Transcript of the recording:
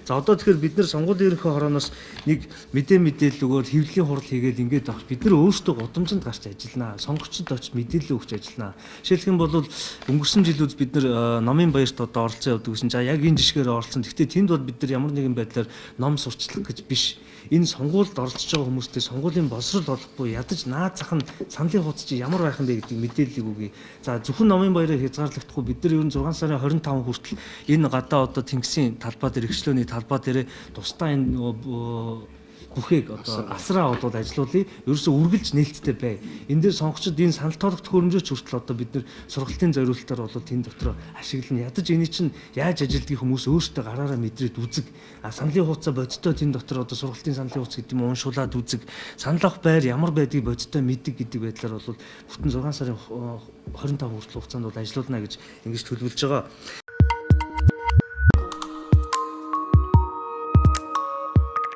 За, одоо тэгэхээр бид нар сонгуулийн ерөнхий хорооноос нэг мэдээлэл өгөөд, хэвлэлийн хурал хийгээд ингээд авах. Бид нар өөрсдөө гудамжинд гарч ажиллана. Сонгогчдод очиж мэдээлэл өгч ажиллана. Жишээлх юм бол өнгөрсөн жилүүд бид нар номын баярт одоо оролцсон явдаг гэсэн. За, яг энэ жишгээр оролцсон. Гэхдээ тэнд бол бид нар ямар нэгэн байдлаар ном сурчлах гэж биш. Энэ сонгуульд оролцож байгаа хүмүүстэй сонгуулийн боловсрол олохгүй ядаж наад зах нь, саналын хуудас чи ямар байх юм бэ гэдэг мэдээллийг өгье. За, зөвхөн номын баяраар хязгаарлагдахгүй, бид нар ер нь 6 сарын 25 хүртэл энэ гадаа одоо тэнгисийн талбай дээр, эрхчлөөний талбай дээр тусдаа энэ бүхийг одоо асраа болоод ажиллуулъя. Ерөөсөө үргэлж нээлттэй бай. Энэ дээр сонгогчид энэ санал тоолох төхөөрөмжөөч хүртэл одоо бид нэр сургалтын зориултаар бол тэнд дотор ашиглана. Ядаж эний чинь яаж ажилдгийг хүмүүс өөрсдөө гараараа мэдрээд үзэг. А саналын хуудасаа бодиттой тэнд дотор одоо сургалтын саналын хуудас гэдэг юм уншуулад үзэг. Санал авах байр ямар байдгийг бодиттой мэддэг гэдэг байдлаар бол бүтэн 6 сарын 25 хүртэл хугацаанд бол ажиллуулна гэж ингэж төлөвлөж байгаа.